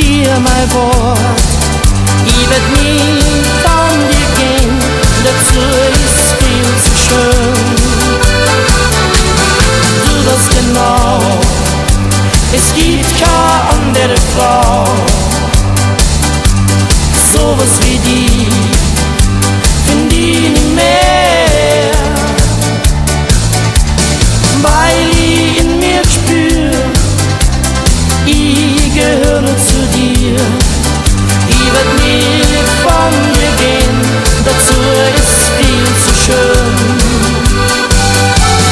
dir mein Wort. Ich werd nie von dir gehen, dazu ist viel zu schön. Du weißt genau, es gibt keine andere Frau. Sowas wie die find ich nicht mehr. Weil ich in mir spür, ich gehöre nur zu dir. Ich werd nie von dir gehen, dazu ist viel zu schön.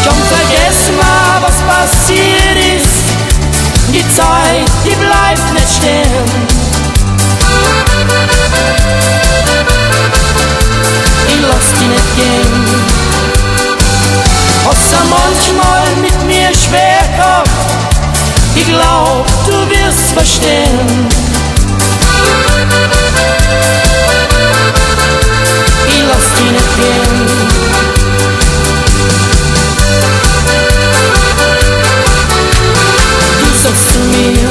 Komm, vergess mal, was passiert ist. Die Zeit, die bleibt nicht stehen. Ich lass dich nicht gehen. Hast du manchmal mit mir schwer gehabt? Ich glaub, du wirst verstehen. Ich lass dich nicht gehen. Du sagst zu mir,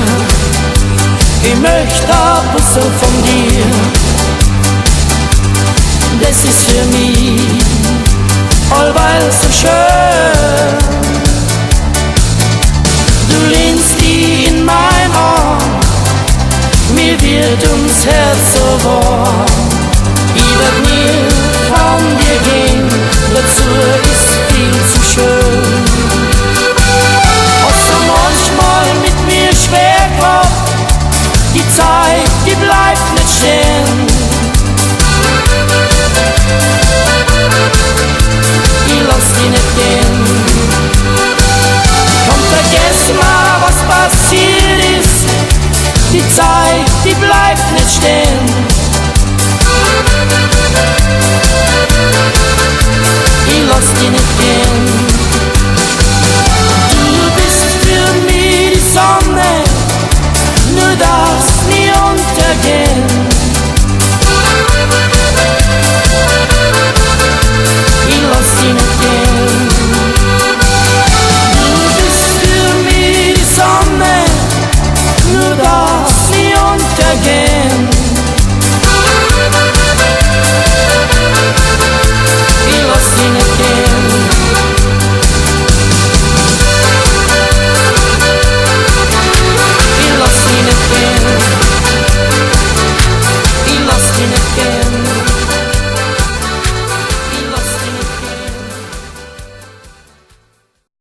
ich möchte ein bisschen von dir. Das ist für mich allweil so schön. Du lehnst dich in mein Arm, mir wird ums Herz so warm. Ich werd nie von dir gehen, dazu ist viel zu schön. Hast du manchmal mit mir schwer gehabt, die Zeit, die bleibt nicht stehen. Ich lass dich nicht gehen. Komm, vergess mal, was passiert ist. Die Zeit, die bleibt nicht stehen. Ich lass dich nicht gehen.